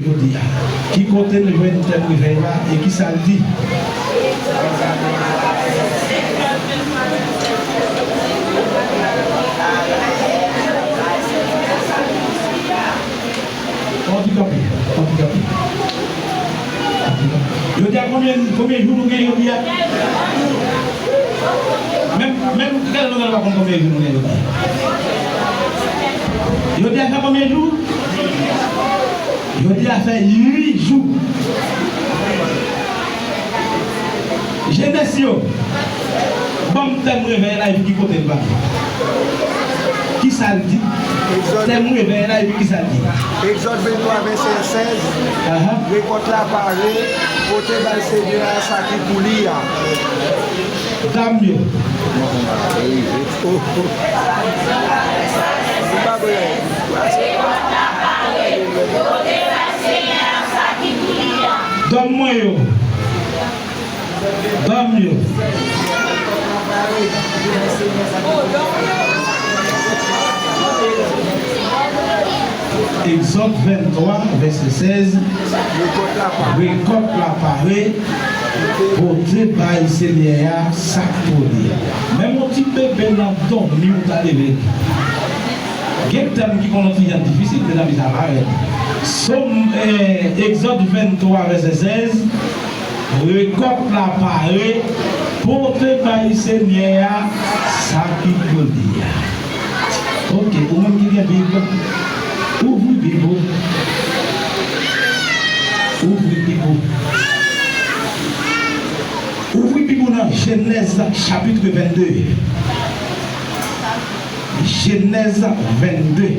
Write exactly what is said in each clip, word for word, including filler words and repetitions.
jodi a? Ki kote n jwenn tèm revèy la e ki sa l di? Anti kanpe, anti kanpe. Jodi a konbyen, konbyen jou nou gen jodi a? Menm, menm, gade nou, gade pa konn konbyen jou nou gen jodi a. Jodi a fè konbyen jou? Jodi a fè uit jou. Jenès yo, ban m tèm revèy la epi ki kote l pale. Ki sa l di? Egzòd. Tèm revèy la epi ki sa l di? Egzòd venntwa, vèsè sèz. Aha. Rekòt la pare, pote bay Senyè a sa ki pou li a. Dam yo. Oh, oh. Ou pa prè. Dam mwen yo. Dam yo. Egzòd venntwa, vèsè sèz. Rekòt la pare. Rekòt la pare. Pote bay Senyè a sa k pou li. Menm yon ti bebe nan dòmi ou ta leve. Gen tèm ki konn yon ti jan difisil, mezanmi, sa parèt. Sòm, eh, Egzòd venntwa, vèsè sèz. Rekòt la pare, pote bay Senyè a sa ki pou li a. Oke, ou menm ki gen Bib, ouvri Bib ou. Ouvri Bib ou. Ouvri Bib ou nan Jenèz chapit vennde. Jenèz vennde.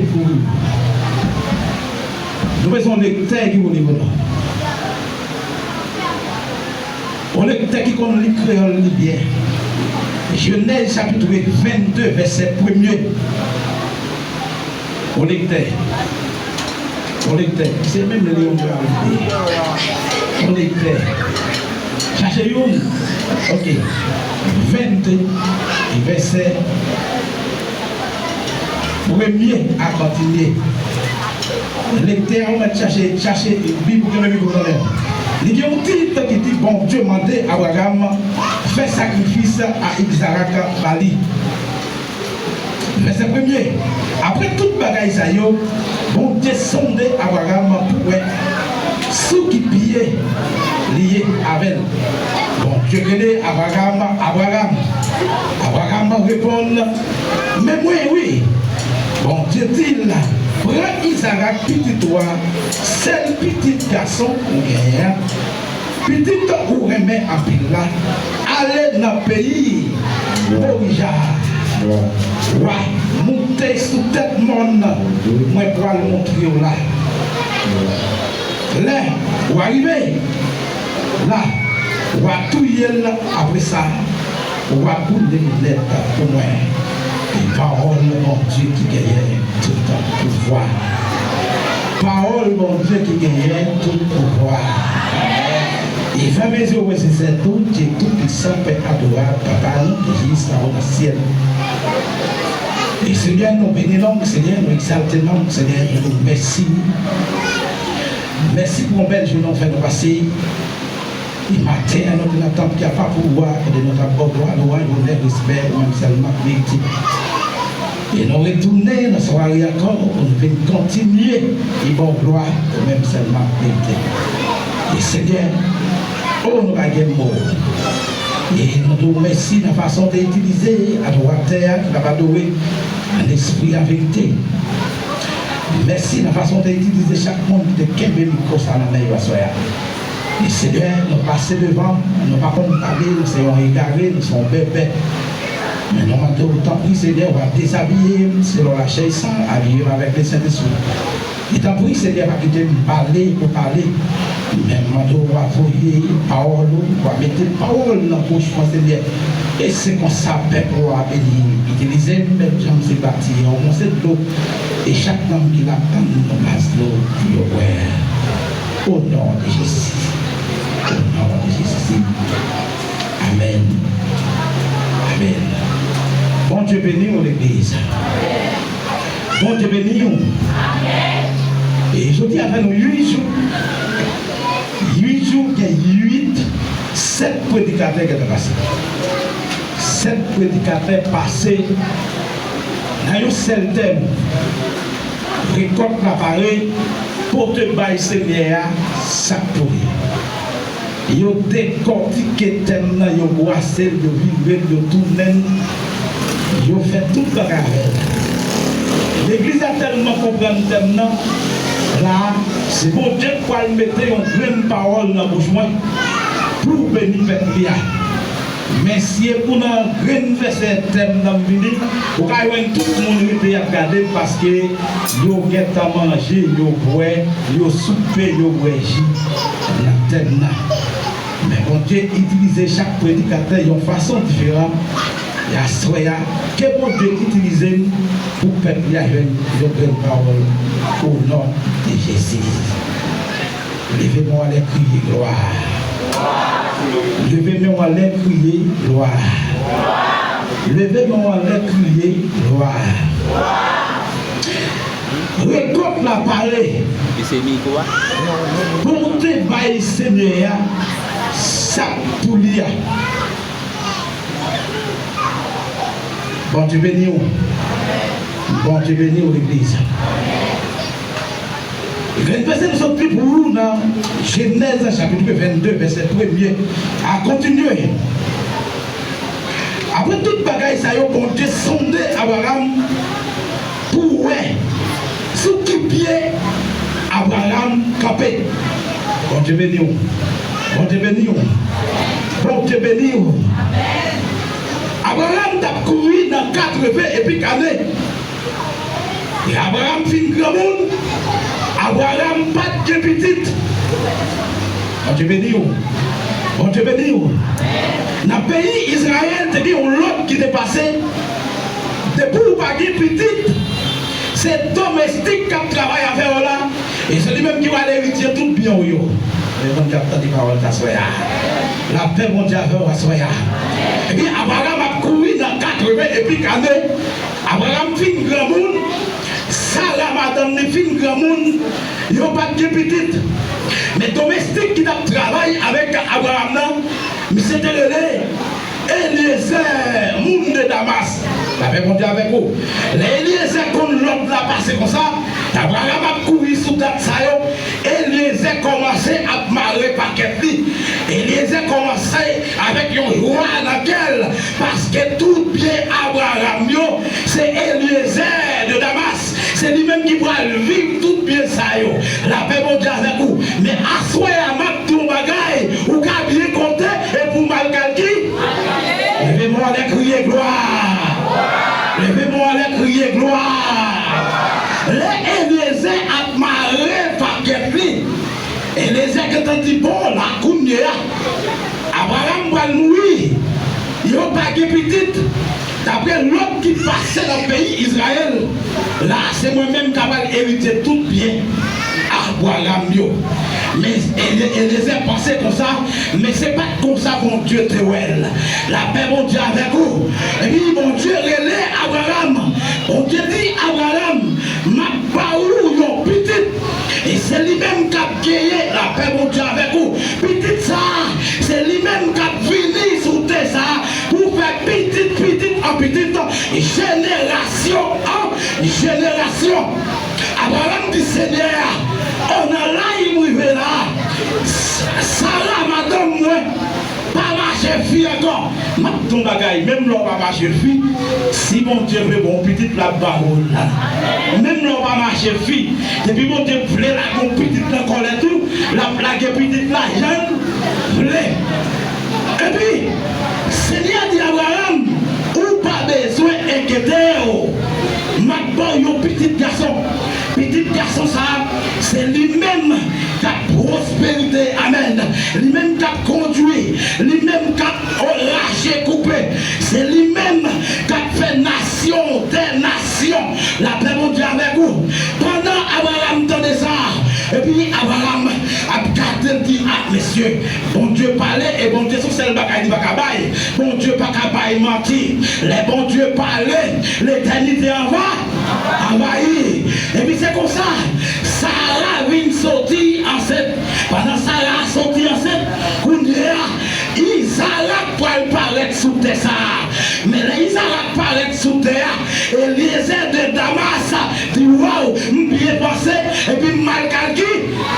Nou bezwen yon lektè ki pou li pou nou. Yon lektè ki konn li kreyòl li byen. Jenèz chapit vennde, vèsè premye. Yon lektè. Yon lektè. Se menm Leon Gravel. Yon lektè. Chache youn. Oke. Vennde, vèsè premye a kontinye. Lektè a, ou mèt chache, chache Bib ou kenbe Bib ou nan men w. Li gen yon tit ki di, Bondye mande Abraram fè sakrifis a Izarak ba li. Vèsè premye. Apre tout bagay sa yo, Bondye sonde Abraram pou wè sou ki pye li ye avè l. Bondye rele Abraram, Abraram. Abraram reponn, men mwen wi. Bondye di l, pran Izarak pitit ou a, sèl pitit gason ou genyen an, pitit ou renmen anpil la, ale nan peyi Morija a. W a moute sou tèt mòn mwen pral montre w la. Lè w a rive la, w a touye l, apre sa, w a boule l nèt pou mwen. E pawòl Bondye ki genyen tout pouvwa. Pawòl Bondye ki genyen tout pouvwa. E fè mezi ou wè se sèl tou, Dye Toupisan, Pè adorab, Papa nou ki viv nan syèl. E Senyè, nou beni non w, Senyè, nou egzalte non w, Senyè, nou di w mèsi. Mèsi pou yon bèl jounen w fè nou pase. E maten an, nou te nan tanp ki apa pou ou a, kote nou t ap ba w glwa, lwanj, onè, respè, ou menm sèlman k merite. E nou retounen nan sware ankò pou nou vin kontinye e ba w glwa, ou menm sèlman k merite. E Senyè, o, nou pa gen mo. E nou di w mèsi nan fason w te itilize adoratè a ki t ap adore an espri, an verite. Mèsi nan fason w te itilize chak moun ki te kenbe mikwo sa nan men yo aswè a. E Senyè, nou pase devan, nou pa konn pale, nou se yon egare, nou se yon bèbè. Men nou mande w, tanpri, Senyè, w a dezabiye m selon lachè e san, abiye m avèk Lesentespri. E tanpri, Senyè, pa kite m pale pou pale. Men m mande w, w a voye pawòl ou, w a mete pawòl nan bouch mwen, Senyè. E se konsa pèp ou a beni. Itilize m menm jan m se bati an, yon se dlo. E chak nanm ki la tann yon glas dlo pou yo bwè. O non de Jezi. O non de Jezi. Amèn. Amèn. Bondye beni w, legliz. Bondye beni w. E jodi a fè nou uit jou. predikatè gentan pase. Sèt predikatè pase nan yon sèl tèm, rekòt la pare, pote bay Senyè a sa k pou li. Yo dekòtike tèm nan, yo bwase l, yo vire l, yo tounen l, yo fè tout bagay avè l. Legliz la tèlman konprann tèm nan, la a, se Bondye k pral mete yon grenn pawòl nan bouch mwen pou beni pèp li a. Men si e pou nan grenn vèsè tèm nan m vini, ou ka jwenn tout moun rete y ap gade m, paske yo gentan manje, yo bwè, yo soupe, yo bwè ji nan tèm nan. Men Bondye itilize chak predikatè yon fason diferan. E aswè a, ke Bondye itilize m pou pèp li a jwenn yon grenn pawòl, o non de Jezi. Leve men w anlè, kriye glwa. Leve men w anlè, kriye glwa. Leve men w anlè, kriye glwa. Rekòt la pare. Pote bay Senyè a sa k pou li a. Bondye beni w. Bondye beni w, legliz. Grenn vèsè m sot li pou ou nan Jenèz chapit vennde, vèsè premye a kontinye. Apre tout bagay sa yo, Bondye sonde Abraram pou wè sou ki pye Abraram kanpe. Bondye beni w. Bondye beni w. Bondye beni w. Abraram t ap kouri nan katreven epi ane. E Abraram fin granmoun, Abraram pa t gen pitit. Bondye beni w. Bondye beni w. Nan peyi Izrayèl, te gen yon lòd ki te pase. Depi w pa gen pitit, se domestik k ap travay avè w la, e se li menm ki pral eritye tout byen w yo. Men Bondye ap tande pawòl aswè a. Lapè Bondye avè w aswè a. Epi Abraram ap kouri nan katreven epi ane. Abraram fin granmoun, Sara, madanm li, fin granmoun, yo pa t gen pitit. Men domestik ki t ap travay avèk Abraram nan, misye te rele Elyezè, moun de Damas. Lapè Bondye avèk ou. Lè Elyezè konn lòd la pase konsa, Abraram ap kouri sou dat sa yo, Elyezè kòmanse ap mare pakèt li. Elyezè kòmanse avèk yon jwa nan kè l, paske tout byen Abraram yo, se Elyezè de Damas. Se li menm ki pral viv tout byen sa yo. Lapè Bondye avèk ou. Men aswè a, m ap di w yon bagay, ou ka byen konte, e pou mal kalki. Leve men w anlè, kriye glwa. Leve men w anlè, kriye glwa. Lè Elyezè ap mare pakèt li, Elyezè gentan di, bon, la kounye a, Abraram pral mouri. Yo pa gen pitit. Daprè lòd ki pase nan peyi Izrayèl, la, se mwen menm k ap al eritye tout byen Abraram yo. Men Elye-, Elyezè panse konsa, men se pa t konsa Bondye te wè l. Lapè Bondye avèk ou. Epi Bondye rele Abraram. Bondye di Abraram, m ap ba ou yon pitit. E se li menm k ap genyen, lapè Bondye avèk ou. Pitit sa a, se li menm k ap vini sou tè sa a pou fè pitit, pitit an pitit, jenerasyon an jenerasyon. Abraram di Senyè a, o, nan laj m rive la, Sara, madanm mwen, pa mache fi ankò. M ap di w yon bagay, menm lè w pa mache fi, si Bondye vle ba w pitit, l ap ba w l. Menm lè w pa mache fi, depi Bondye vle lage yon pitit nan kòlèt ou, l ap lage pitit la jan l vle. Epi, Senyè a di Abraram, ou pa bezwen enkyete w, m ap ba w yon pitit gason. Pitit gason sa a, se li menm k ap pwosperite, amèn. Li menm k ap kondui, li menm k ap rache koupe. Se li menm k ap fè nasyon dè nasyon. Lapè Bondye avèk ou. Pandan Abraram tande sa, epi Abraram ap gade l di, a, mesye, Bondye pale, e Bondye se yon sèl bagay li pa ka bay. Bondye pa ka bay manti. Lè Bondye pale, letènite anva anvayi. Epi se konsa, Sara vin soti ansent. Pandan Sara soti ansent, kounye a, Iza Men lè Izarak parèt sou tè a, Elyezè de Damas di, "Waw, m byen panse epi m mal kalki,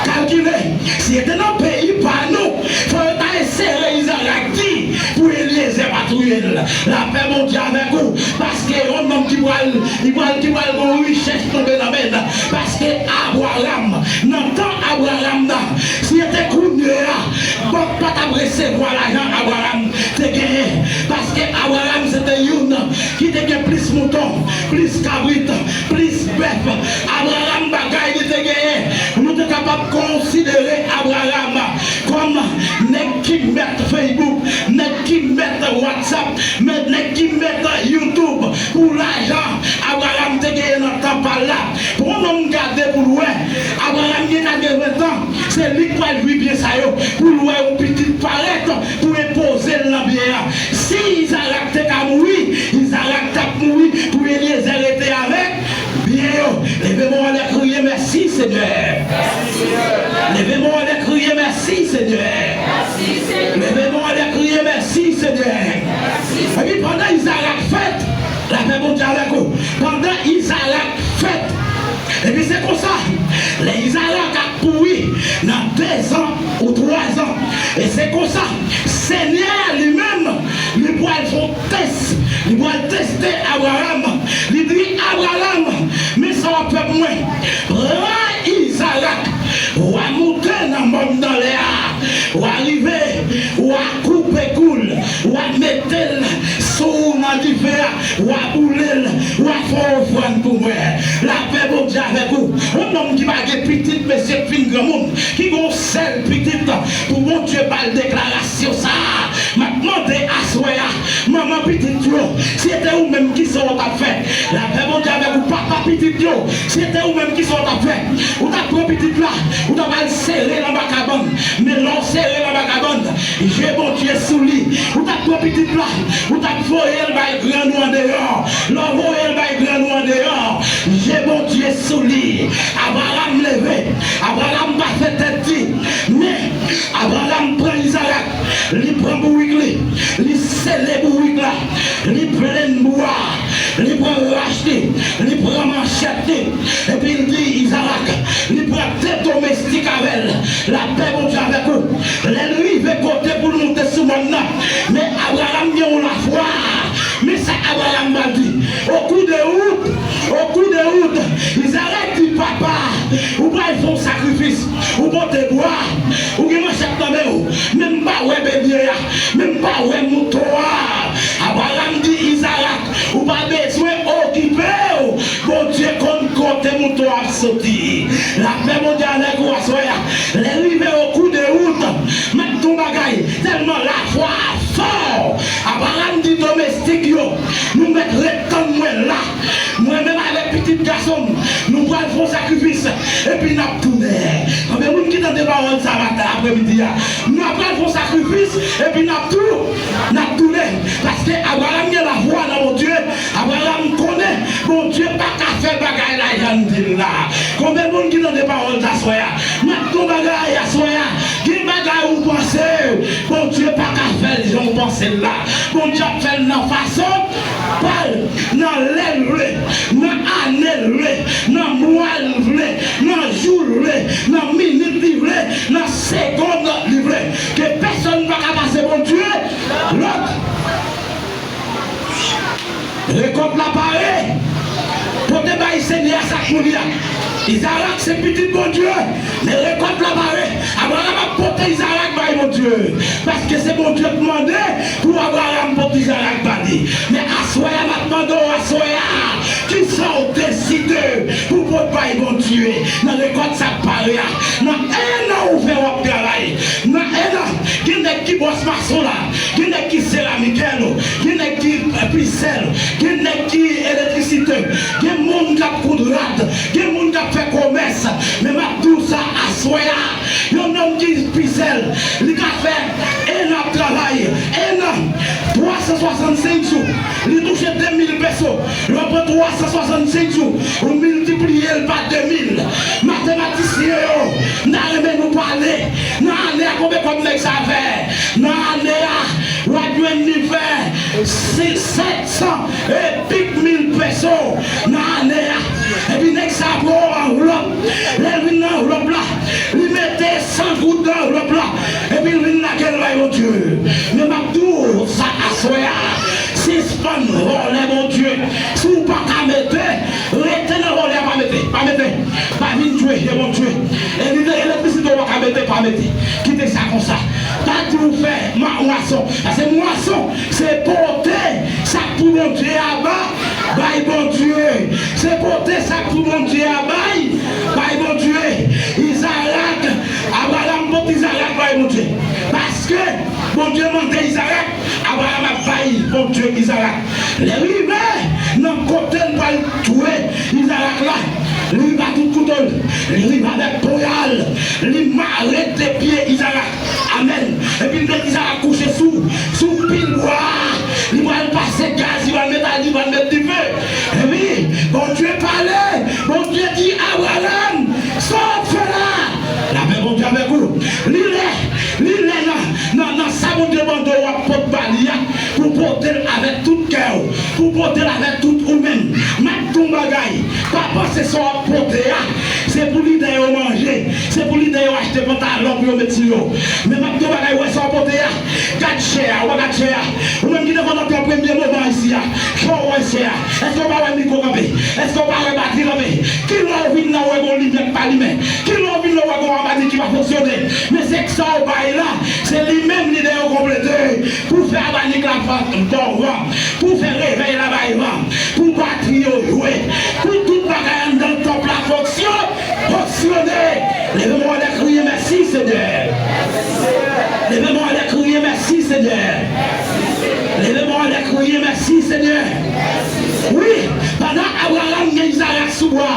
kalkile. Si se te nan peyi pa nou, fò yo ta esere Izarak di pou Elyezè pa touye l." Lapè Bondye avèk ou, paske yon nonm ki pral, ki pral, ki pral gon richès tonbe nan men l. Paske Abraram, nan tan Abraram nan, si se te kounye a, bank pa t ap resevwa lajan Abraram te genyen, paske Abraram se te youn ki te gen plis mouton, plis kabrit, plis bèf. Abraram, bagay li te genyen, nou te kapab konsidere Abraram kòm nèg ki mèt Facebook, nèg ki mèt WhatsApp, men nèg ki mèt YouTube pou lajan Abraram te genyen nan tan pa l la. Pou yon nonm gade pou l wè, Abraram gen katreven tan, se li k pral jwi byen sa yo, pou l wè yon pitit parèt pou enpoze l nan byen an. Si Izarak te ka mouri, Izarak t ap mouri pou Elyezè rete avèk byen yo. Leve men w anlè, kriye, "Mèsi, Senyè." Leve men w anlè, kriye, "Mèsi, Senyè." Leve men w anlè, kriye, "Mèsi, Senyè." Epi pandan Izarak fèt, lapè Bondye avèk ou. Pandan Izarak fèt, epi se konsa, lè Izarak ap pouri nan dezan ou twazan, e se konsa, Senyè a li menm, li pral fè yon tès, li pral teste Abraram. Li di, "Abraram, men sa w ap fè pou mwen. Pran Izarak, w a moute nan mòn nan lè a, w a rive, w a koupe kou l, w a mete l sou nan dife a, w a boule l, w a fè yon ofrann pou mwen." Lapè Bondye avèk ou. Yon nonm ki pa gen pitit, mesye, k fin granmoun, ki gen yon sèl pitit, pou Bondye ba l deklarasyon sa a. M ap mande aswè a, manman pitit yo, si se te ou menm, kisa w t ap fè? Lapè Bondye avèk ou, papa pitit yo, si se te ou menm, kisa w t ap fè? Ou t ap pran pitit la, ou t ap al sere l anba kabann. Men lè w sere l anba kabann, je Bondye sou li. Ou t ap pran pitit la, ou t ap voye l bay grann ou andeyò. Lè w voye l bay grann ou andeyò, je Bondye sou li. Abraram leve. Abraram pa fè tèt di. Men, Abraram pran Izarak, li pran bourik li, li sele bourik la, li plenn bwa, li pran rach li, li pran manchèt li, epi l di Izarak, li pran de domestik avè l. Lapè Bondye avèk ou. Lè l rive kote pou l moute sou mòn nan, men Abraram gen yon lafwa. Men sa Abraram pral di, au cours de route, au cours de route, Izarak di, "Papa, ou pral fè yon sakrifis, ou pote bwa, ou gen manchèt nan men w, men m pa wè benye a, men m pa wè mouton an." Abraram di Izarak, "Ou pa bezwen okipe w, Bondye konn kote mouton ap soti." Lapè Bondye avèk ou aswè a. Lè rive au cours de route, m ap di w bagay, tèlman lafwa a fò, Abraram di domestik yo, "Nou mèt ret tann mwen la. Mwen menm avèk pitit gason m, nou pral fè yon sakrifis, epi n ap tounen." Konbyen moun ki tande pawòl sa maten, aprèmidi a? "Nou pral fè yon sakrifis, epi n ap tou-, n ap tounen." Paske Abraram gen lafwa nan Bondye. Abraram konnen Bondye pa ka fè bagay la jan l di l la. Konbyen moun ki tande pawòl sa aswè a? M ap di w bagay aswè a. Gen bagay ou panse, Bondye pa ka fè l jan w panse l la. Bondye ap fè l nan fason pa l, nan lè l vle, nan ane l vle, nan mwa l vle, nan jou l vle, nan minit li vle, nan segonn li vle. Ke pèsonn pa ka pase Bondye lòt. Rekòt la pare. Pote bay Senyè a sa k pou li a. Izarak se pitit Bondye. Men rekòt la pare. Abraram ap pote Izarak bay Bondye. Paske se Bondye k mande pou Abraram pote Izarak ba li. Men aswè a, m ap mande w aswè a, kisa w deside pou pote bay Bondye nan rekòt sa k pare a? Nan en an ou fè w ap travay. Nan en an, gen nèg ki bwòs mason la. Gen nèg ki seramikè, gen nèg ki, eh, pisèl, gen nèg ki elektrisite, gen moun k ap koud rad, gen moun k ap fè komès. Men m ap di w sa aswè a, yon nonm ki pisèl, li ka fè en an ap travay, en an, twa san swasannsenk jou, li touche de mil peso. Lè w pran twa san swasannsenk jou, ou miltipliye l pa de mil. Matematisyen yo, m ta renmen nou pale. Nan ane a, konbyen kòb nèg sa fè? Nan ane a, w ap jwenn li fè sèt san e pik mil peso nan ane a. Epi nèg sa pran yon anvlòp. Lè l vin nan anvlòp la, li mete san goud nan anvlòp la. Epi l vin lage l bay Bondye. Men m ap di w sa aswè a, sispann vòlè Bondye. Si w pa ka mete, rete nan vòlè a, pa mete, pa mete. Pa vin jwe jwe Bondye. E li te elektrisite w pa ka mete, pa mete. Kite sa konsa. Pa di w fè mwa- mwason. Paske mwason, se pote sa k pou Bondye a ba, bay Bondye. Se pote sa k pou Bondye a bay, bay Bondye. Izarak, Abraram pot Izarak bay Bondye. Paske Bondye mande Izarak, Abraram ap bay Bondye Izarak. Lè rive nan kote l pral touye Izarak la, li rive ak tout kouto l, li rive avèk ponyal, li mare de pye Izarak. Amèn. Epi l met Izarak kouche sou, sou pil bwa a. Li pral pase gaz, li pral met al, li pral met dife. Epi Bondye pale, Bondye di Abraram, sa w ap fè la? Lapè Bondye avèk ou. Li lè, li lè nan, nan, nan sa Bondye mande w ap pot ba li a, pou pote l avèk tout kè w, pou pote l avèk tout ou menm. M ap di w yon bagay, pa panse sa w ap pote a, se pou lidè yo manje, se pou lidè yo achte pantalon pou yo met sou yo. Men m ap di w yon bagay, ou wè sa w pote a, gad chè a, ou pa gad chè a. Ou menm ki te konn antre an premye moman isi a, sa w wè chè a? Èske w pa wè mikwo kanpe? Èske w pa wè batri kanpe? Kilè w vin la, w wè gon limyè k pa limen? Kilè w vin la, w wè gon abadi ki pa fonksyone? Men se sa w bay la, se li menm lidè yo konplete pou fè abadi k la ba w van, pou fè revèy la bay van, pou batri yo jwe, pou tout bagay anndan tanp la fonksyon- fonksyone. Leve men w anlè, kriye mèsi, Senyè. Leve men w anlè, kriye mèsi, Senyè. Leve men w anlè, kriye mèsi, Senyè. Wi, pandan Abraram gen Izarak sou bwa,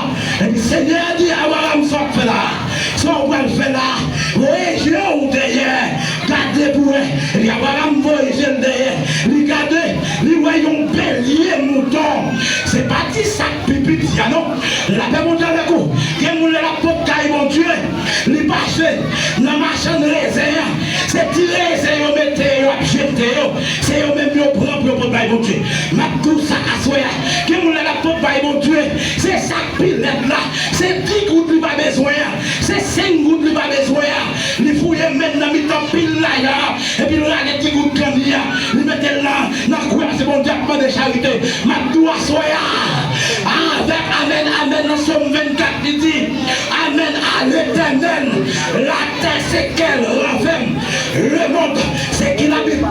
epi Senyè a di Abraram, sa w ap fè la? Sa w pral fè la? Voye je w dèyè. Gade pou wè. Epi Abraram voye je l dèyè. Li gade, li wè yon belye mouton. Se pa ti sa k pi piti a non. Lapè Bondye avèk ou. Gen moun lè l ap pot kay Bondye, li pase nan machann rezen an. Se ti rezen yo mete, yo ap jete yo. Se yo menm yo pran pou yo pot bay Bondye. M ap di w sa aswè a. Gen moun lè l ap pot bay Bondye, se sa k pi lèd la. Se di goud li pa bezwen an. Se senk goud li pa bezwen an. Li fouye men l nan mitan pil lajan an, epi l rale ti goud kanni an. Li mete l nan, nan kwen an. Se Bondye ap mande charite. M ap di w aswè a, avèk amèn, amèn, nan Sòm vennkat, li di, amèn à l'Éternel, la terre ce qu'elle renferme, le monde ce qu'il habite,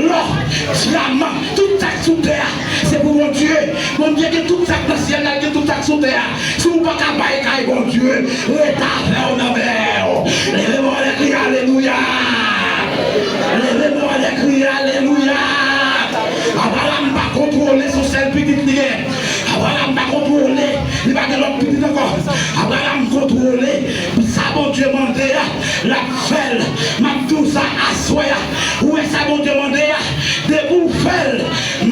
l'or, diamant, tout sa k sou tè a, se pou Bondye. Bondye gen tout sa k nan syèl la, l gen tout sa k sou tè a. Si w pa ka bay kay Bondye, rete afè w nan men w. Leve men w anlè, kriye alelouya. Leve men w anlè, kriye alelouya. Abraram pa kontwole, se yon sèl pitit li gen. Abraram pa kontwole, li pa gen lòt pitit ankò. Abraram kontwole sa Bondye mande a, l ap fè l. M ap di w sa aswè a. Ou wè sa Bondye mande a? Depi w fè l,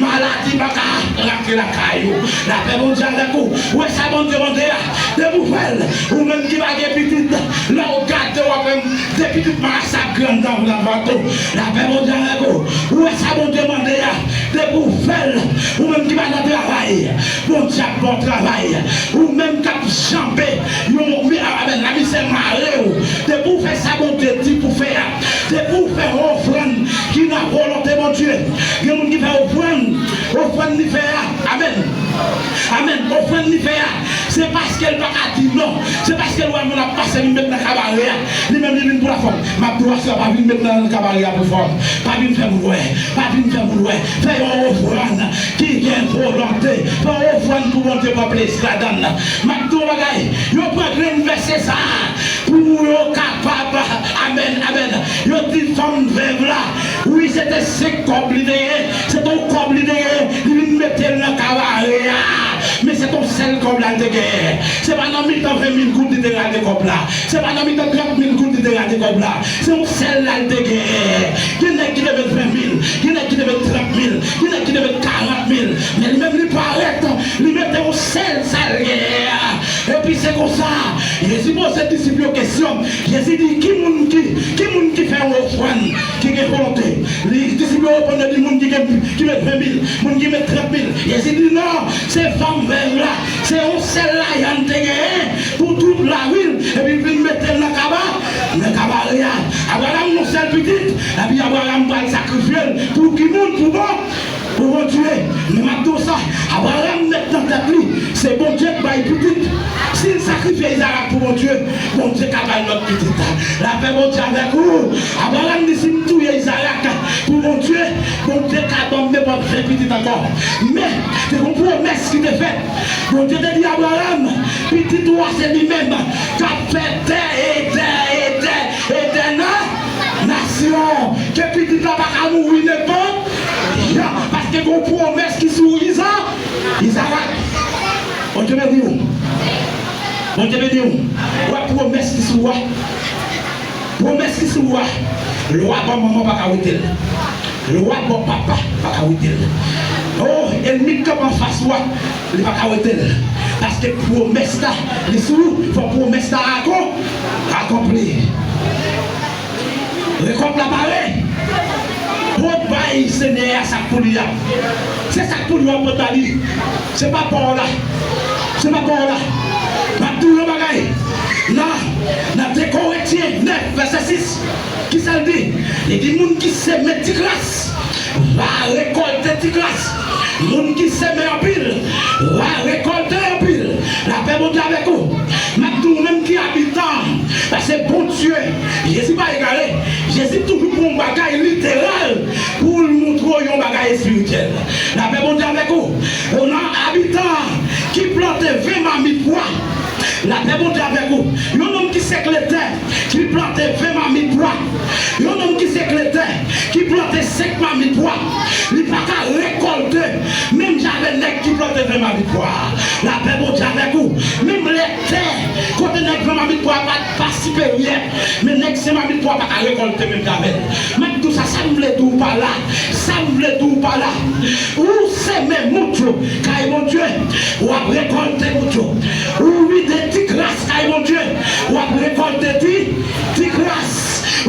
maladi pa ka rantre lakay ou. Lapè Bondye avèk ou. Ou wè sa Bondye mande a? Depi w fè l, ou menm ki pa gen pitit, lè w gade w ap wè de pitit malad sa ap grandi nan vant ou. Lapè Bondye avèk ou. Ou wè sa Bondye mande a? Depi w fè l, ou menm ki pa nan travay, Bondye ap ba w travay. Ou menm k ap janbe yon, amèn, lamisè mare w. Depi w fè sa Bondye di pou fè a, depi w fè yon ofrann ki nan volonte Bondye. Gen moun ki fè ofrann, ofrann li fè a. Amèn. Amèn. Ofrann li fè a, se paske l pa ka di non. Se paske l wè moun ap pase, li met nan kabare a. Li menm li vin pou lafòm. M ap di w aswè, pa vin met nan kabare a pou fòm. Pa vin fè moun wè. Pa vin fè moun wè. Fè yon ofrann ki gen volonte. Fè yon ofrann pou Bondye pran plezi ladan l. M ap di w yon bagay. Yo pran grenn vèsè sa a pou yo kapab, amèn, amèn. Yo di fanm vèv la, wi, se te senk kòb li te gen, se te yon kòb li te gen, li vin mete l nan kabare a. Men se te yon sèl kòb la li te genyen. Se pa nan mitan ven mil goud li te rale kòb la. Se pa nan mitan trant mil goud li te rale kòb la. Se yon sèl la li te genyen. Gen nèg ki te met ven mil, gen nèg ki te met trant mil, gen nèg ki te met karant mil. Men li menm li parèt, li mete yon sèl sa l genyen an. Epi se konsa, Jezi poze disip yo kesyon. Jezi di, ki moun ki, ki moun ki fè yon ofrann ki gen volonte? Li, disip yo Yo konn yo di moun ki gen, ki met ven mil, moun ki met trant mil. Jezi di non, se fanm vèv la, se yon sèl lajan l te genyen pou tout lavi l, epi l vin mete l nan kaba, nan kaba reyal. Abraram yon sèl pitit, epi Abraram pral sakrifye l pou ki moun? Pou bon, pou Bondye. Men m ap di w sa, Abraram met nan tèt li, se Bondye k bay pitit. Si l sakrifye Izarak pou Bondye, Bondye ka ba l lòt pitit. Lapè Bondye avèk ou. Abraram di, si m touye Izarak pou Bondye, Bondye ka ban m nenpòt ven pitit ankò. Men, te gon pwomès ki te fèt. Bondye te di Abraram, pitit ou a se li menm k ap fè dè e dè e dè e dè na, nasyon. Ke pitit la pa ka mouri nenpòt jan, paske gon pwomès ki sou Iza, Izarak. Bondye beni w. Bondye beni w. Wè pwomès ki sou ou a. Pwomès ki sou ou a. Lwa bò manman pa ka wete l. Lwa bò papa pa ka wete l. O, ènmi k kanpe anfas ou a, li pa ka wete l. Paske pwomès la, li sou ou, fò pwomès la akon-, akonpli. Rekòt la pare. Pot bay Senyè a sa k pou li a. Se sa k pou li w ap pot ba li. Se pa pa w la. Se pa pa w la. M ap di w yon bagay. Nan, nan de Korentyen nèf, vèsè sis, kisa l di? Li di, moun ki seme ti gras va rekòlte ti gras. Moun ki seme anpil va rekòlte anpil. Lapè Bondye avèk ou. M ap di w menm ki abitan, paske Bondye, Jezi pa egare. Jezi toujou pran yon bagay literal pou l montre w yon bagay espirityèl. Lapè Bondye avèk ou. Ou nan abitan ki plante ven mamit pwa. Lapè Bondye avèk ou. Yon nonm ki sekletè, ki plante ven mamit pwa. Yon nonm ki sekletè, ki plante senk mamit pwa, li pa ka rekòlte menm jan avèk nèg ki plante ven mamit pwa. Lapè Bondye avèk ou. Menm lè tè kote nèg ven mamit pwa pa, pa siperyè, men nèg sen mamit pwa pa ka rekòlte menm jan avè l. M ap di w sa, sa m vle di w pa la, sa m vle di w pa la. Ou seme mout yo kay Bondye, w ap rekòlte mout yo. Ou vide ti gras kay Bondye, w ap rekòlte ti, ti gras.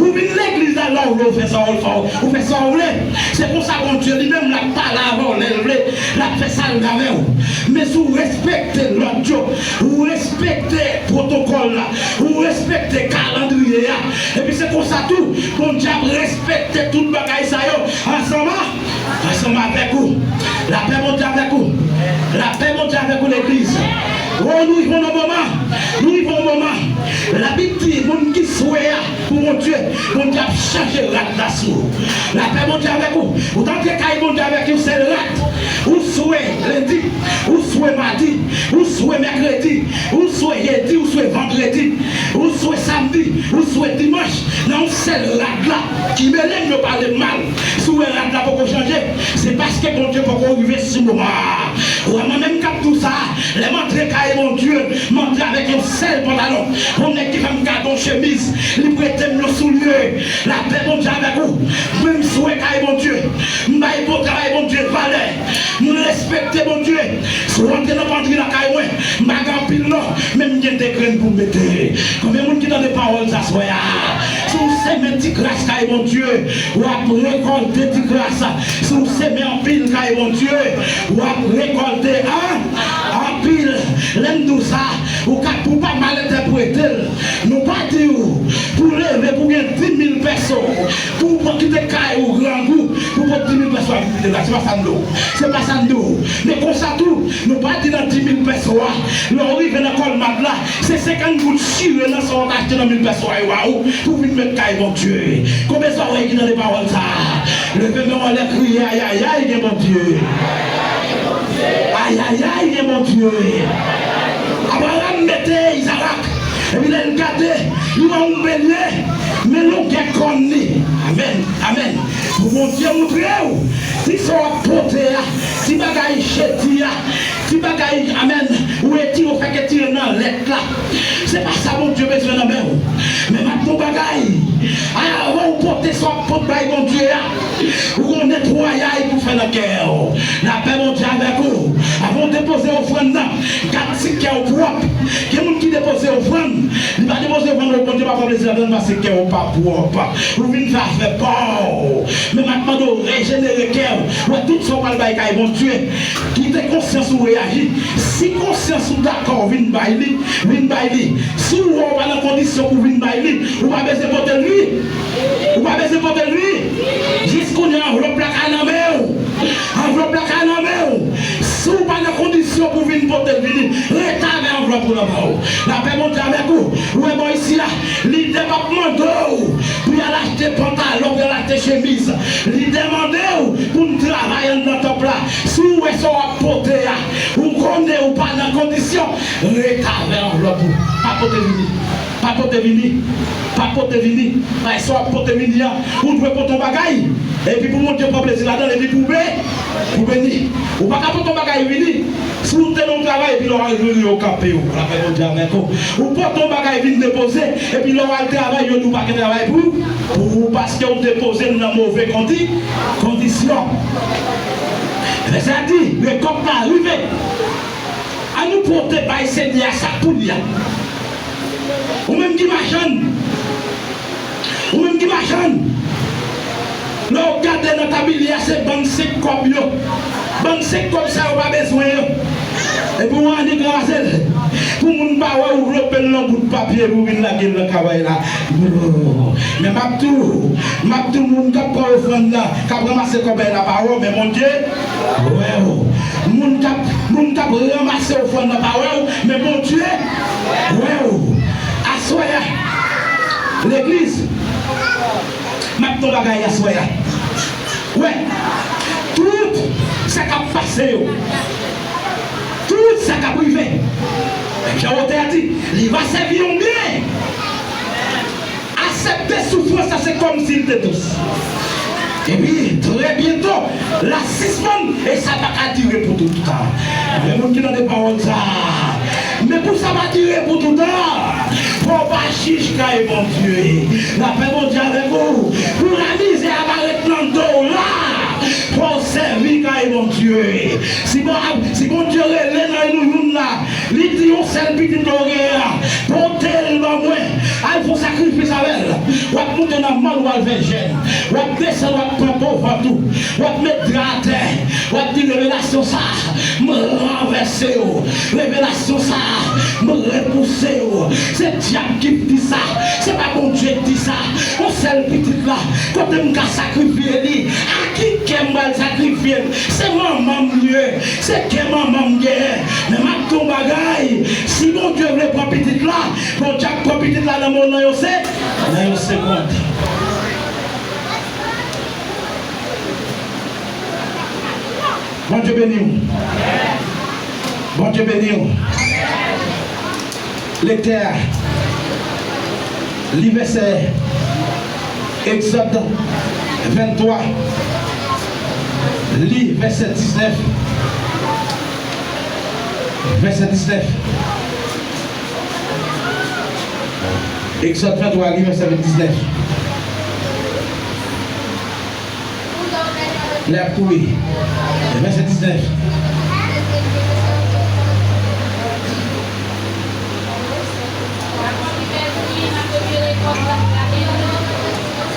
Ou vin legliz la, lè w vle, ou fè sa w, ou fè sa w vle. Se konsa Bondye li menm l ap pale avè w lè l vle, l ap fè sa l vle avè w. Men si w respekte lòd yo, ou respekte pwotokòl la, ou respekte kalandriye a, epi se konsa tou, Bondye ap respekte tout bagay sa yo ansanm a, ansanm avèk ou. Lapè Bondye avèk ou. Lapè Bondye avèk ou, legliz. O, nou rive nan moman. Nou rive nan moman. Labib di, moun ki swe a pou Bondye, Bondye ap chanje rad la sou ou. Lapè Bondye avèk ou. Ou t antre kay Bondye avèk yon sèl rad. Ou swe lendi, ou swe madi, ou swe mèkredi, ou swe jedi, ou swe vandredi, ou swe samdi, ou swe dimanch. Nan yon sèl rad la ki mele m, yo pale m mal. Si w wè rad la poko chanje, se paske Bondye poko rive sou moman an. Ou wè mwen menm k ap di w sa, lè m antre kay Bondye, m antre avèk yon sèl pantalon. Yon nèg ki fè m gade yon chemiz, li prete m yon soulye. Lapè Bondye avèk ou. Mwen m swe kay Bondye. M bay bon travay Bondye valè. M respekte Bondye. Si w antre nan pandri lakay mwen, m pa gen anpil non, men m gen de grenn pou m mete. Konbyen moun ki tande pawòl sa swè a? Si w seme ti gras kay Bondye, w ap rekòlte ti gras. Si w seme anpil kay Bondye, w ap rekòlte an, anpil. Lè m di w sa, ou ka, pou w pa mal entèprete l, nou pa di w pou w leve pou w gen dis mil pèso, pou w kite kay ou grangou, pou w pot dis mil pèso a vin kite la. Se pa sa n di w. Se pa sa n di w. Men konsa tou, nou pa di nan dis mil pèso a, lè w rive nan kòlmat la, se senkant goud chire nan sa w t achte nan mil pèso a yo ba ou, pou w vin met kay Bondye. Konbyen sa w wè ki tande pawòl sa a? Leve men w anlè, kriye, ayayay, gen Bondye. Ayayay, gen Bondye. Abraram mete Izarak, epi lè l gade, li wè yon belye, men longè kòn li. Amèn, amèn. Pou Bondye montre w, ti sa w ap pote a, ti bagay jedi a, ti bagay, amèn, ou etire, ou fèk etire nan lèt la. Se pa sa Bondye bezwen nan men w. Men m ap di w bagay, avan w pote sa w ap pot bay Bondye a, ou gon netwayay pou fè. nan kè w. Lapè Bondye avèk ou. Avan w depoze ofrann nan, gad si kè w pwòp. Gen moun ki depoze ofrann, li pa depoze ofrann, Bondye pa pran plezi ladan l paske kè w pa pwòp. Ou vin fè afè pa w. Men m ap mande w rejenere kè w. Wè tout sa w pral bay kay Bondye. Kite konsyans ou reyaji. Si konsyans ou dakò vin bay li, vin bay li. Si w wè w pa nan kondisyon pou vin bay li, ou pa bezwen pote l vini. Ou pa bezwen pote l vini. Jis kounye a, anvlòp la ka nan men w. Anvlòp la ka nan men w. Si w pa nan kondisyon pou vin pote l vini, rete avè anvlòp ou nan men w. Lapè Bondye avèk ou. Ou wè bò isi a, lidè p ap mande w pou y al achte pantalon, pou y al achte chemiz. Lidè mande w pou n travay anndan tanp la. Si w wè sa w ap pote a, ou konnen ou pa nan kondisyon, rete avè anvlòp ou. Pa pote vini. Pa pote vini. Pa pote vini. Paske sa w ap pote vini a, ou dwe pote yon bagay. Epi pou Bondye pran plezi ladan l, epi pou be-, pou beni. Ou pa ka pote yon bagay vini. Si w te nan yon travay, epi lè w al rive, yo kanpe w. Lapè Bondye avèk ou. Ou pote yon bagay vin depoze, epi lè w al travay, yo di w pa gen travay pou, pou ou, paske w depoze l nan move kondi-, kondisyon. Vèsè a di, rekòt la rive. Ann nou pote bay Senyè a sa k pou li a. Ou menm ki machann, ou menm ki machann, lè w gade nan tabliye a, se bann senk kòb yo. Bann senk kòb sa yo pa bezwen yo. Epi w annik ranmase l. Pou moun pa wè w vlope l nan bout papye epi w vin lage l nan kay la. Men m ap di w, m ap di w, moun k ap pran ofrann nan, k ap ranmase kòbèy la pa wè w, men Bondye wè w. Moun k ap, moun k ap ranmase ofrann nan pa wè w, men Bondye wè w. Aswè a, legliz, m ap di w bagay aswè a. Wè, tout sa k ap pase yo, tout sa k ap rive, jan otè a di, li va sèvi yon byen. Aksepte soufrans la, se kòmsi l te dous. Epi, trè byento, l a sispann, e sa pa ka dire pou tout tan. Men moun ki tande pawòl sa a, men pou sa pa dire pou tout tan, fò w pa jij kay Bondye. Lapè Bondye avèk ou. Pou lamizè a pa ret nan do w la, fò w sèvi kay Bondye. Si Bon-, si Bondye rele nan nou youn la, li di yon sèl pitit ke w genyen an, pote l ban mwen, al fè yon sakrifis avè l. W ap moute nan mòn, w al fè jèn. W ap desann, w ap pran po vant ou. W ap met dra atè. W ap di, revelasyon sa a, m ranvèse w. Revelasyon sa a, m repouse w. Se dyab ki di sa. Se pa Bondye ki di sa. Yon sèl pitit la, kote m ka sakrifye li? A ki kè m pral sakrifye l? Se manman m li ye. Se kè manman m genyen. Men m ap di w yon bagay. Si Bondye vle pran pitit la, Bondye ap pran pitit la nan mo nan yon se, nan yon segonn. Bondye beni w. Bondye beni w. Lektè a, li vèsè Egzòd venntwa, li vèsè diznèf. Vèsè diznèf. Egzòd venntwa, li vèsè diznèf. Lè ap kouri. Vèsè diznèf.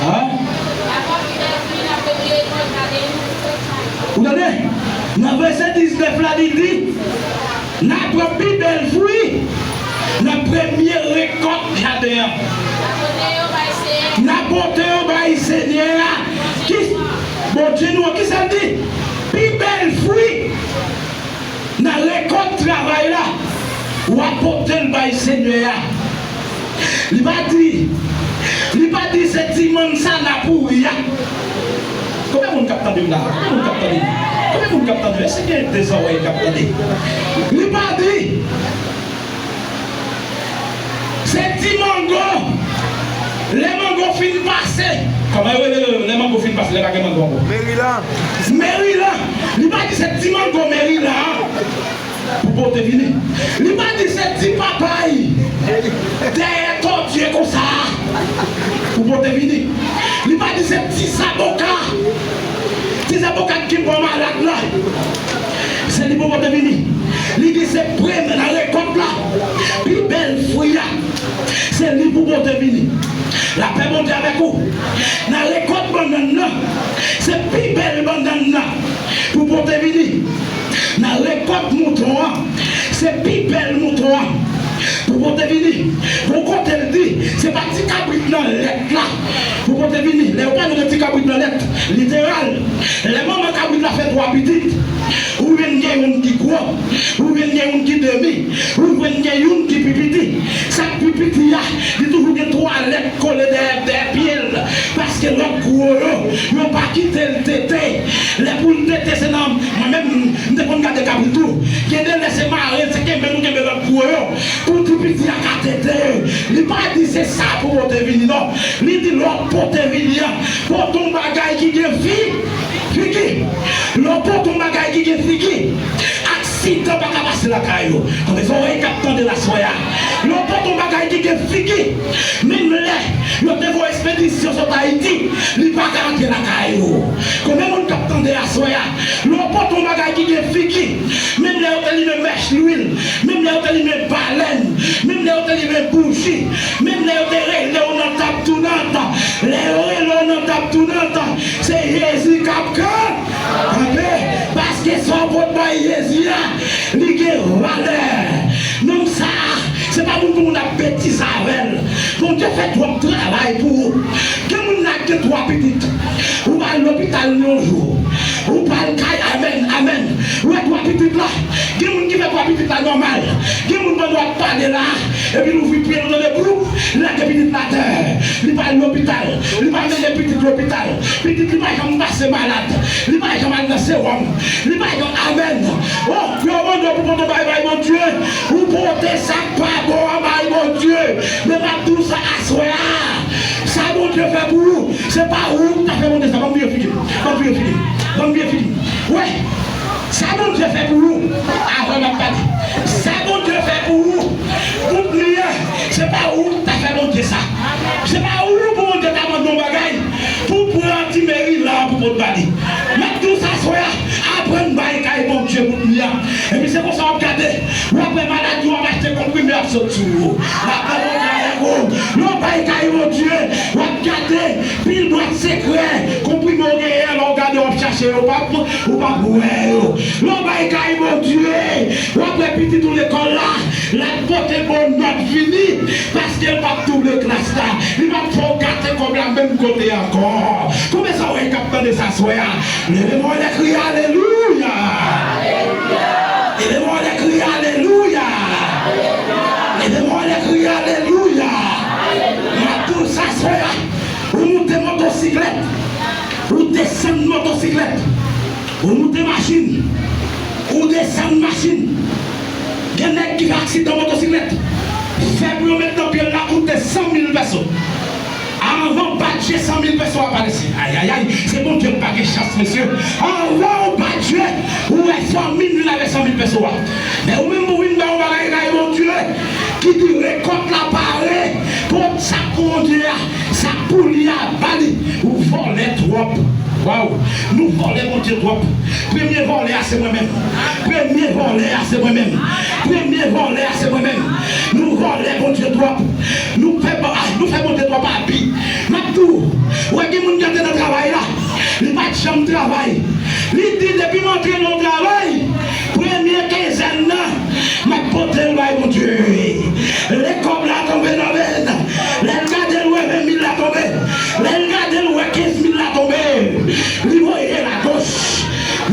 An? Ou tande? Nan vèsè diznèf la, li di, n a pran pi bèl fwi nan premye rekòt jaden an. N a pote yo bay Senyè a. Ki, Bondye nou an, kisa l di? Pi bèl fwi nan rekòt travay la, w a pote l bay Senyè a. Li pa di, li pa di se ti mann sa n a pouri a. Konbyen moun k ap tande m la? Konbyen moun k ap tande m? Konbyen moun k ap tande m? Èske gen de zòrèy k ap tande? Li pa di se ti mango. Lè mango fin pase. Kòman yo rele yo? Lè mango fin pase, lè pa gen mango ankò. Merilan. Merilan. Li pa di se ti mango Merilan an pou pote vini. Li pa di se ti papay dèyè tòdye konsa pou pote vini. Li pa di se ti zaboka. Ti zaboka Bon malad la, se li pou pote vini. Li di se premye nan rekòt la, pi bèl fwi a, se li pou pote vini. Lapè Bondye avèk ou. Nan rekòt bannann nan, se pi bèl bannann nan pou pote vini. Nan rekòt mouton an, se pi bèl mouton an pou pote vini. Gon kote l di, se pa ti kabrit nan lèt la pou pote vini. Lè yo pale de ti kabrit nan lèt, literal, lè manman kabrit la fè twa pitit, ou jwenn gen youn ki gwo, ou jwenn gen youn ki demi, ou jwenn gen youn ki pi piti. Sa k pi piti a, li toujou gen twa lèt kole dèyè, dèyè pye l, paske lòt gwo yo, yo pa kite l tete. Lè pou l tete, se nan, mwen menm, m te konn gade kabrit tou. Gen de lè se mare l, se kenbe nou kenbe lòt gwo yo. Pou ti piti a ka tete. Li pa di se sa pou pote vini, non. Li di lè w ap pote vini an, pote yon bagay ki gen fi, figi. Lè w pote yon bagay ki gen figi, aksidan pa ka pase lakay ou. Konbyen zòrèy k ap tande l aswè a? Lè w pote yon bagay ki gen figi, menm lè yo te voye ekspedisyon sot Ayiti, li pa ka antre lakay ou. Konbyen moun k ap tande aswè a? Lè w pote yon bagay ki gen figi, menm lè yo te limen mèch lwil, menm lè yo te limen balèn, menm lè yo te limen bouji, menm lè yo te rele w nan tab tounant, lè yo rele w nan tab tounant, se Jezi k ap kanpe, paske sa w pot bay Jezi a, li gen valè. Nonm sa a, se pa moun pou moun ap betize avè l. Bondye fè twòp travay pou ou. Gen moun la ki gen twa pitit. Ou al lopital yon jou. Ou pral kay, amèn, amèn. Ou wè twa pitit la. Gen moun ki fè twa pitit la nòmal. Gen moun pandan w ap pale la, epi l ouvri pye l, ou tande bloup, li lage pitit la atè. Li pa al lopital. Li pa mennen pitit lopital. Pitit li pa janm pase malad. Li pa janm al nan sewòm. Li pa janm, amèn. Oh, yo mande w pou pote yon bagay bay Bondye. Ou pote sa k pa bon an bay Bondye. Men m ap di w sa aswè a. Sa Bondye fè pou ou, se pa ou k ta fè Bondye sa. Ban m vire figi m. Ban m vire figi m. Ban m vire figi m. Wè. Sa Bondye fè pou ou, avan m ap pale. Sa Bondye fè pou ou, bout li a, se pa ou k ta fè Bondye sa. Se pa ou pou Bondye ta mande yon bagay pou pran ti meri la pou pot ba li. M ap di w sa aswè a, aprann bay kay Bondye bout li a. Epi se konsa w ap gade, w ap wè maladi w ap achte konprime ap sot sou ou. Lapè Bondye avèk ou. Lè w bay kay Bondye, w ap gade pil bwat sekrè, konprime w genyen an, lè w gade w ap chache yo, w p ap, ou p ap wè yo. Lè w bay kay Bondye, w ap wè pitit ou lekòl la, l ap pote bon nòt vini, paske l p ap double klas la. Li p ap fè w gate kòb la menm kote ankò. Konbyen zòrèy k ap tande sa aswè a? Leve men w anlè, kriye alelouya! Leve men w anlè, kriye alelouya! Leve men w anlè, kriye alelouya! M ap di w sa aswè a, ou moute motosiklèt, ou desann motosiklèt, ou moute machin, ou desann machin. Gen nèg ki fè aksidan motosiklèt, fè pou yo met nan pye l la koute san mil pèso. Anvan w bat je, san mil pèso a parèt. Ayayay, se Bondye k pa gen chans, mesye. Anvan w bat je, ou wè fanmi n vin avè san mil pèso a. Men ou menm pou vin bay yon bagay kay Bondye, ki di rekòt la pare, pot sa k pou Bondye a, sa k pou li a, ba li. Ou vòlè twòp. Waw, nou vòlè Bondye twòp. Premye vòlè a se mwen menm. Premye vòlè a se mwen menm. Premye vòlè a se mwen menm. Nou vòlè Bondye twòp. Nou fè, ah, nou fè Bondye twòp abi. M ap di w, wè gen moun ki antre nan travay la, li pa t janm travay. Li di, depi m antre nan yon travay, premye kenzèn nan, m ap pote l bay Bondye. Lè kòb la tonbe nan men l, lè l gade l wè ven mil la tonbe, lè l gade l wè kenz mil la tonbe, li voye je l agoch,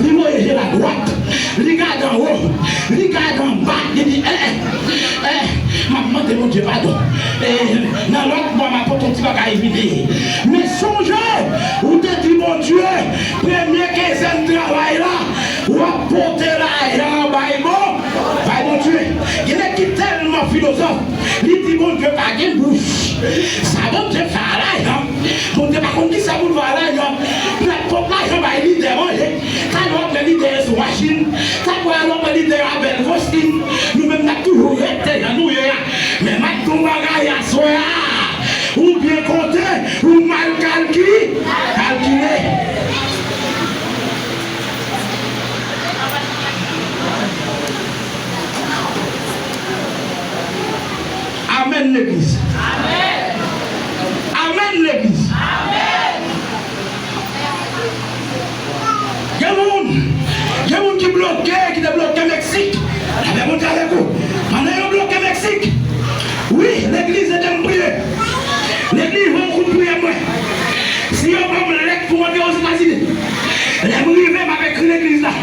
li voye je l adwat, li gade anwo, li gade anba, li di, eh, eh, eh, m ap mande Bondye padon. Eh, nan lòt mwa, m ap pote yon ti bagay vini. Men sonje, ou te di Bondye, premye kenzèn travay la, w ap pote lajan bay Bon-, bay Bondye. Gen nèg ki tèlman filozòf, li di Bondye pa gen bouch. Sa Bondye fè a lajan? Bondye pa konn kisa pou l fè a lajan. L ap pot lajan bay lidè manje. Talè w ap wè lidè yo sou machin. Talè w ap wè lidè yo a bèl kostim. Nou menm n ap toujou rete jan nou ye a. Men m ap di w yon bagay aswè a. Ou byen konte, ou mal kalki-, kalkile. ki bloke, ki te bloke Meksik. Lapè Bondye avèk ou. Pandan yo bloke Meksik, wi, legliz ede m priye. Legliz yon kout priyè mwen. Si yo ban m lèt pou antre Ozetazini, lè m rive, m ap ekri legliz la.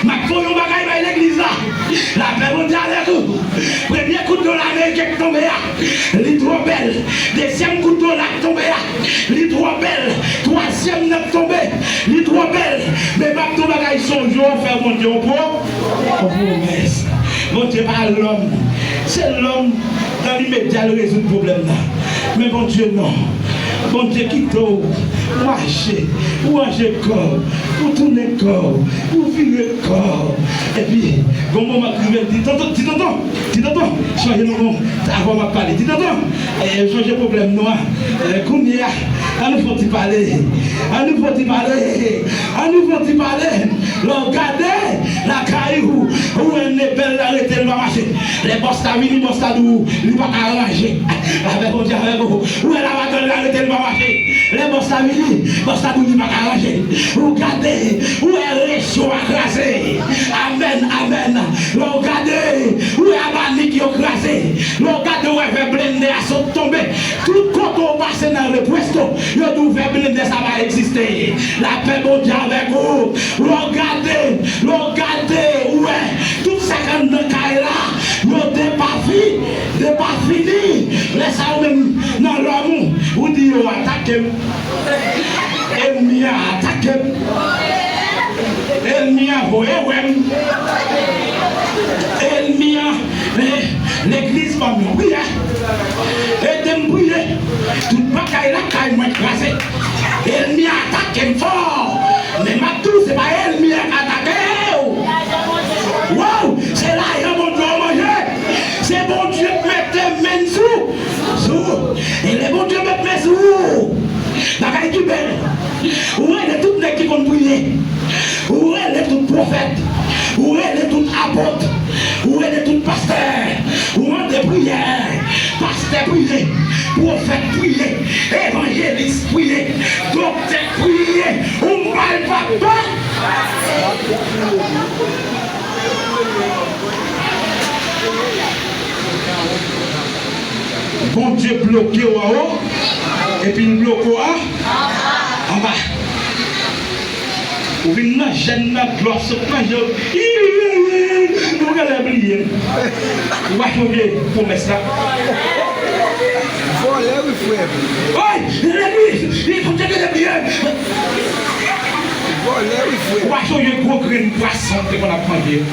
M ap voye yon bagay bay legliz la. Lapè Bondye avèk ou. Premye kout dola ameriken k tonbe a, li twò bèl. Dezyèm kout dola k tonbe a, li twò bèl. Twazyèm nan k tonbe, li twò bèl. Men m ap di w bagay, sonje w fè Bondye yon pwo-, yon pwomès. Bondye pa lòm. Se lòm, nan limedya, l rezoud pwoblèm nan. Men Bondye non. Bondye kite w mache, ou ranje kò w, ou tounen kò w, ou vire kò w. Epi, gon moman k rive, l di, "Tonton, ti tonton, ti tonton, chanje non, non, avan m ap pale. Ti tonton, eh, chanje pwoblèm nou an. Eh, kounye a, an nou fè yon ti pale. An nou fè yon ti pale. An nou fè yon ti pale." Lè w gade lakay ou, ou wè Nebèl la rete, l pa mache. Lè bòs la vini, bòs la di w li pa ka ranje. Avèk Bondye, avèk ou. Ou wè Lamadòn la rete, l pa mache. Lè bòs la vini, bòs la di w li pa ka ranje. Ou gade, ou wè Recho a kraze. Amèn, amèn. Lè w gade, ou wè Abanik yo kraze. Lè w gade, ou wè vè blende a sot tonbe. Tout kote w pase nan Repuesto, yo di w vè blende sa pa egziste. Lapè Bondye avèk ou. Lè w gade, lè w gade, ou wè, tout sa k anndan kay la, yo depafi-, depafini. Lè sa ou menm nan lòm ou, ou di yo atake m. Ènmi an atake m. Ènmi an voye wè m. Ènmi an, eh, legliz ban m yon priyè. Ede m priye. Tout bagay lakay mwen kraze. Ènmi an atake m fò. Men m ap di w, se pa ènmi an k atake w. Waw, se lajan Bondye w manje. Se Bondye k mete men sou, sou. E lè Bondye met men sou ou, bagay ki bèl. Ou rele tout nèg ki konn priye. Ou rele tout pwofèt. Ou rele tout apot. Ou rele tout pastè. Ou mande priyè. Pastè priye. Pwofèt priye. Evanjelis priye. Doktè priye. Ou mal papa. Bondye bloke w anwo, epi l bloke w a-, anba. Ou vin nan jèn nan, dlo ap sot nan je w. Ou genlè bliye. Ou pa sonje pwomès la. Vòlè wi frè m. Oy, legliz, li konn te genlè bliye. Vòlè wi frè m. Ou pa sonje gwo grenn pwason te konn ap manje.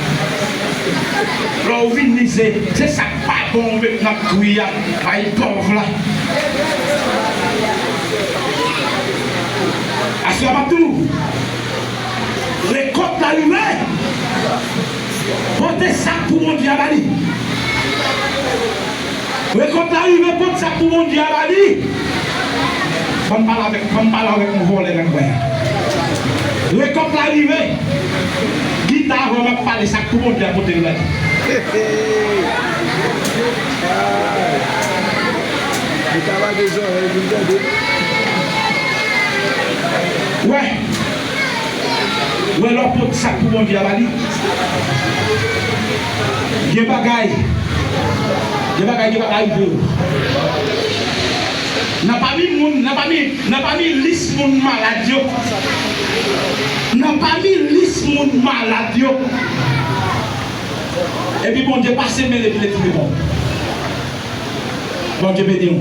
Lè w vini, se, se sa k pa bon, ou met nan kwi a, bay pòv la. Aswè m ap di w, rekòt la rive, pote sak pou Bondye a ba li. Rekòt la rive, pote sak pou Bondye a ba li. Ban m pale avèk, ban m pale avèk yon vòlè nan kwen an. Rekòt la rive. Gita, avan m ap pale, sak pou Bondye a pote l la. Li ka lage zòrèy pou l tande. Wè. Wè, lè w pot sak pou Bondye a ba li. Gen bagay. Gen bagay ki pa ka rive w. Nan pami moun, nan pami, nan pami lis moun malad yo. Nan pami lis moun malad yo. Epi Bondye pase men l epi l ekri non w. Bondye beni w.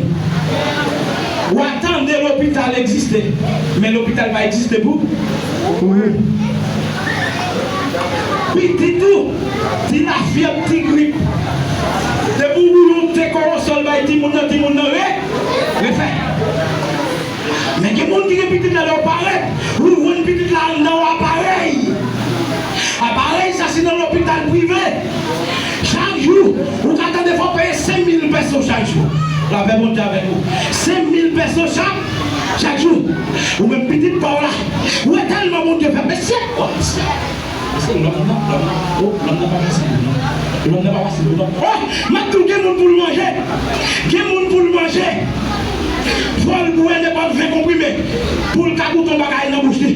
W a tande lopital egziste, men lopital pa egziste pou, pou ou. Pitit ou, ti lafyèb, ti grip. Depi w boule yon te kowosòl bay timoun nan, timoun nan re, refè. Men gen moun ki gen pitit la, lè w parèt, ou jwenn pitit la anndan yon aparèy. Aparèy sa se nan lopital prive. Chak jou, ou ka tande fò w peye senk mil pèso chak jou. Lapè Bondye avèk ou. Senk mil pèso chak, chak jou. Ou menm pitit pa w la. Ou wè tèlman Bondye fè. Mesye, o, mesye. Mesye, lòm nan, lòm nan. O, lòm nan pa fasil, non. Lòm nan pa fasil, non. O, m ap di w, gen moun pou l manje. Gen moun pou l manje. Fò l bwè nenpòt ven konprime pou l ka goute yon bagay nan bouch li.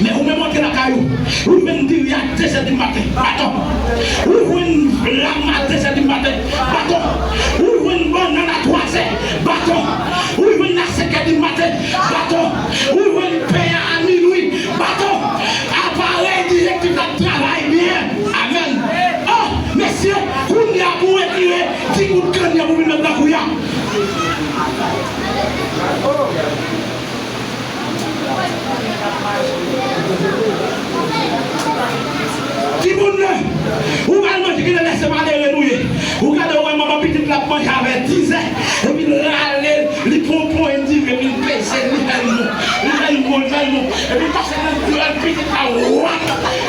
Men ou menm antre lakay ou, ou jwenn diri a de zè di maten, baton. Ou jwenn lam a de zè di maten, baton. Ou jwenn bannann a twa zè, baton. Ou jwenn a senk è di maten, baton. Ou jwenn pen an a minwi, baton. Aparèy direktif la ap travay byen. Amèn. Oh, mesye, kounye a pou w retire ti gout kann yo pou vin met nan kouya. Timoun nan, ou pral manje, genlè se malere nou ye. Ou gade, ou wè manman pitit la ap manje avè dizè, epi l rale l, li pran yon ponyen diven, epi l peze l, li fè l mou, li fè l mou, li fè l mou, epi l pase nan dyòl pitit la, wap,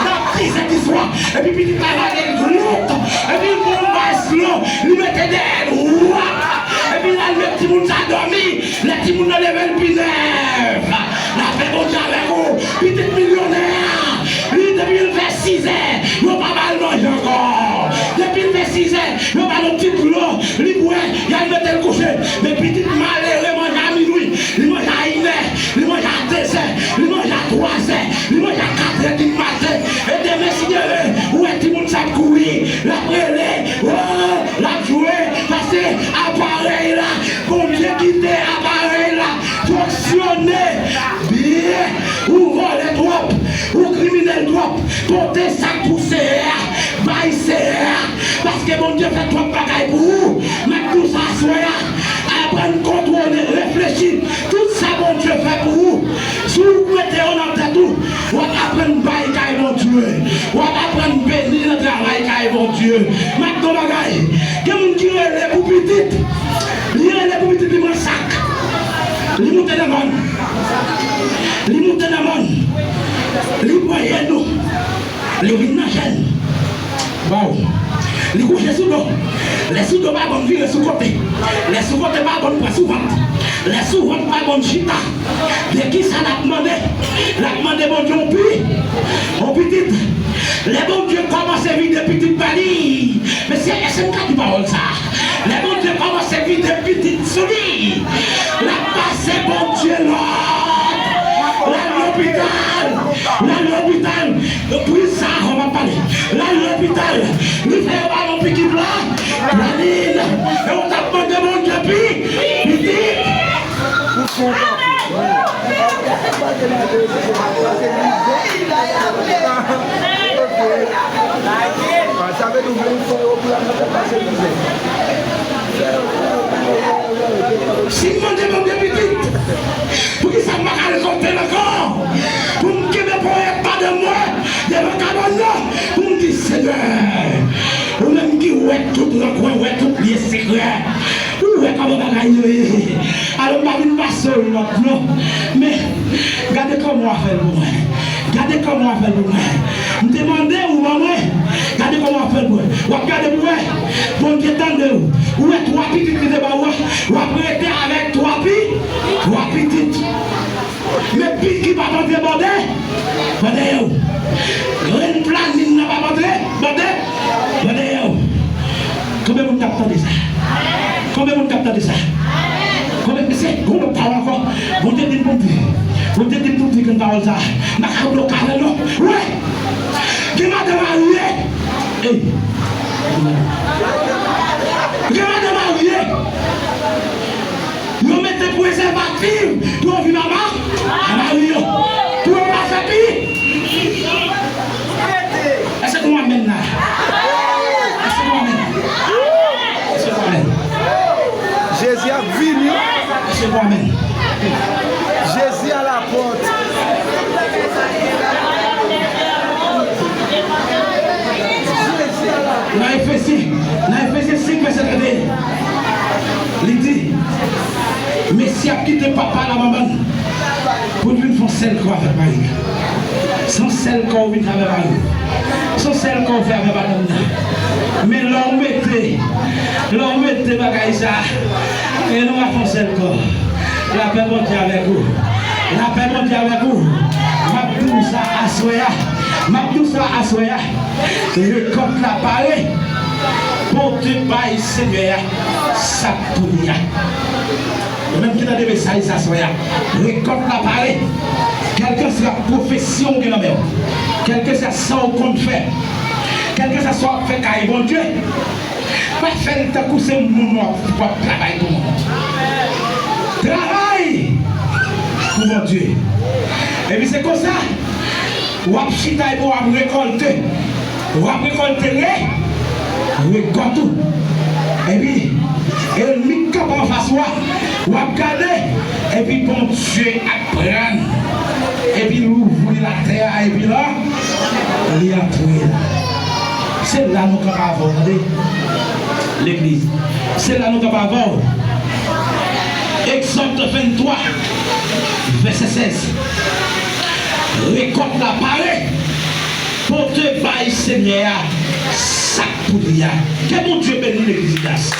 nan dizè di swa, epi pitit la rale l, glop, epi l pran yon bay slo, li mete dèyè l, wap, epi l al met timoun sa dòmi. Lè timoun nan leve l pi nèf, lapè Bondye avèk ou. Pitit milyonè a, li depi l fè sizè, yo pa ba l manje ankò. Depi l fè sizè, yo ba l yon ti dlo, li bwè, y al mete l kouche. Men pitit malere manje a minwi, li manje a inè, li manje a dezè, li manje a twazè, li manje a katrè di maten. E demen, si Dye vle, ou wè timoun sa ap kouri, l ap rele, oh, l ap jwe, paske aparèy la, Bondye kite aparèy la fonksyone byen. Ou vòlè twòp, ou kriminèl twòp, pote sa k pou Seyè a, bay Seyè a, paske Bondye fè twòp bagay pou ou. M ap di w sa aswè a, aprann kontwole, reflechi tout sa Bondye fè pou ou. Si w mete yo nan tèt ou, w ap aprann bay kay Bondye. W ap aprann beni nan travay kay Bondye. M ap di w bagay. Gen moun ki rele pou pitit. Li rele pou pitit, li pran sak. Li moute nan mòn. Li moute nan mòn. Li pran yenou. Li vin nan jèn. Waw. Li kouche sou do. Lè sou do pa bon, vire sou kote. Lè sou kote pa bon, pran sou vant. Lè sou vant pa bon, chita. De kisa l ap mande? L ap mande Bondye yon pi, yon pitit. Lè Bondye kòmanse vide pitit ba li, mesye, èske m ka di pawòl sa? Lè Bondye kòmanse vide pitit sou li, l ap pase Bondye lòd. L al lopital, l al lopital. Pri sa, w ap pale. L al lopital. Li fè yo ba l yon piki plan, planin. E w t ap mande Bondye pi, pitit. Sa vle di w vle yon fon yo pou la fè pase mizè. Si m mande Bondye pitit, poukisa m pa ka al kote l ankò? Pou m kenbe ponyèt madanm mwen devan kabann nan, pou m di, Senyè, ou menm ki wè tout rankwen, wè tout lye sekrè, ou wè kòman bagay yo ye. Alò, m pa vin pase w lòd non. Men, gade kòman w a fè l pou mwen. Gade kòman w a fè l pou mwen. M te mande ou ban mwen. Gade kòman w a fè l pou mwen. W ap gade pou wè. Bondye tande w. Ou wè twa pitit li te ba w a. W ap rete avèk twa pi, twa pitit. Men pik ki pa bande, bande, bande yo. Grenn planin nan pa bande, bande, bande yo. Konbyen moun k ap tande sa? Konbyen moun k ap tande sa? Konbyen, mesye, gon lòt pawòl ankò. Bondye di m pou m di. Bondye di m pou m di grenn pawòl sa. M pa ka bloke avè l non. Wi! Gen madanm marye. Ey! Gen madanm marye. Yo mete prezèvatif pou yo vin anba, anba ri yo. Pou yo pa fè pi. Èske gon amèn la? Èske gon amèn? Èske gon amèn? Jezi ap vini. Èske gon amèn? Jezi a la pòt. Nan Efesyen, nan Efesyen senk vèsè trannteyen, li di, mesye ap kite papa l ak manman l pou l vin fè yon sèl kò avèk mari l. Se yon sèl kò ou vin fè avèk mari w. Se yon sèl kò ou fè avèk madanm nan. Men lè w mete, lè w mete bagay sa, e nou ap fè yon sèl kò. Lapè Bondye avèk ou. Lapè Bondye avèk ou. M ap di w sa aswè a. M ap di w sa aswè a. Rekòt la pare. Pote bay Senyè a sa k pou li a. Ou menm ki tande mesaj sa aswè a. Rekòt la pare. Kèlkanswa pwofesyon ou gen nan men w. Kèlkeswa sa w konn fè, kèlkeswa sa w ap fè kay Bondye, pa fè l tankou se moun w ap, w ap travay pou moun. Travay pou Bondye. Epi se konsa, w ap chita epi w ap rekòlte. W ap rekòlte re, rekòt ou. Epi, ènmi k kanpe anfas ou a, w ap gade, epi Bondye ap pran. Epi l ouvri latè a, epi la, li antre. Se la nou kanpe avè w, tande, legliz. Se la nou kanpe avè w. Egzòd vennntwa, vèsè sèz. Rekòt la pare, pote bay Senyè a sa k pou li a. Ke Bondye beni legliz Gras.